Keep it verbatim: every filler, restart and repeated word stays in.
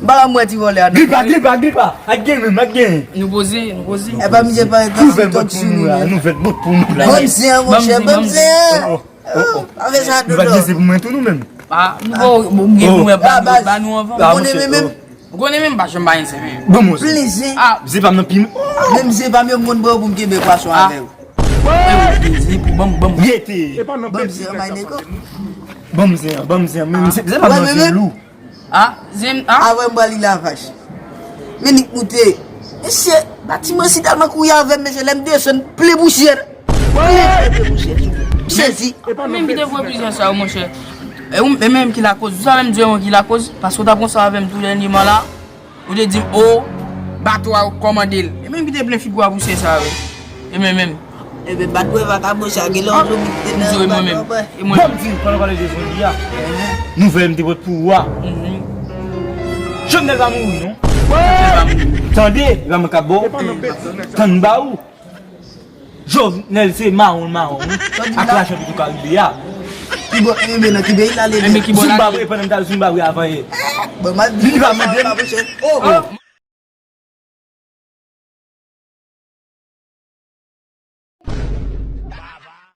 M pa ka mwen ti vòlè a non. Gripa, gripa, gripa. Ak gen menm, ak gen. Nou poze, nou poze. E pa misye pa entan sou talk show nou menm. Nouvèl bòt pou nou la. Ban m zen an, monchè, ban m zen an. Oh, oh, oh. Avè sa nou pa gen zen pou mwen tou nou menm. Ah, nou pa gen pou mwen, ba nou anvan. Ou konnen menm menm. Ou konnen menm pa janm ba yon zen menm. Bon, mwen. Plen zen. Ah, zen pa m nan pi. Menm zen pa m yo m konn pran pou m kenbe pwason avè w. Zen pou ban m, ban m. Rete. Ban m zen an, my nigga. Ban m zen an, ban m zen an. Menm zen pa m nan zen lou. Ah, zen, ah. Avè m pral li lavaj. Men nik moute. Mesye, batiman si tèlman kouri avè m, mesye, lè m desann, plen pousyè. Plen, plen pousyè. M sezi. Menm ki te voye plizyè sa yo, monchè. E ou, e menm ki lakoz. Ou sa menm di mwen ki lakoz? Paske ou t ap konsa avè m tou dènyèman la. Ou te di m, o, bato a ou kòmande l. E menm ki te plen figi w a pousyè sa yo. E menm menm. Ebyen, bat bwè vakabon sa, gen lè w zonbi ki te nan yon bato anba. E mwen menm. Bon, m di, pandan w pale de zonbi a, nouvèl m te pote pou ou a. Jovenel pa mouri, non. Tande, Raman Kabò. Tann ba ou. Jovenel se mawon, mawon, wi. Ak lajan Petro Caribe a. Ki bò, enben, nan ki peyi l ale menm? Zimbabwe, pandan m t al Zimbabwe avan yè. Bon, m ap di li pa mande m. Oh, oh.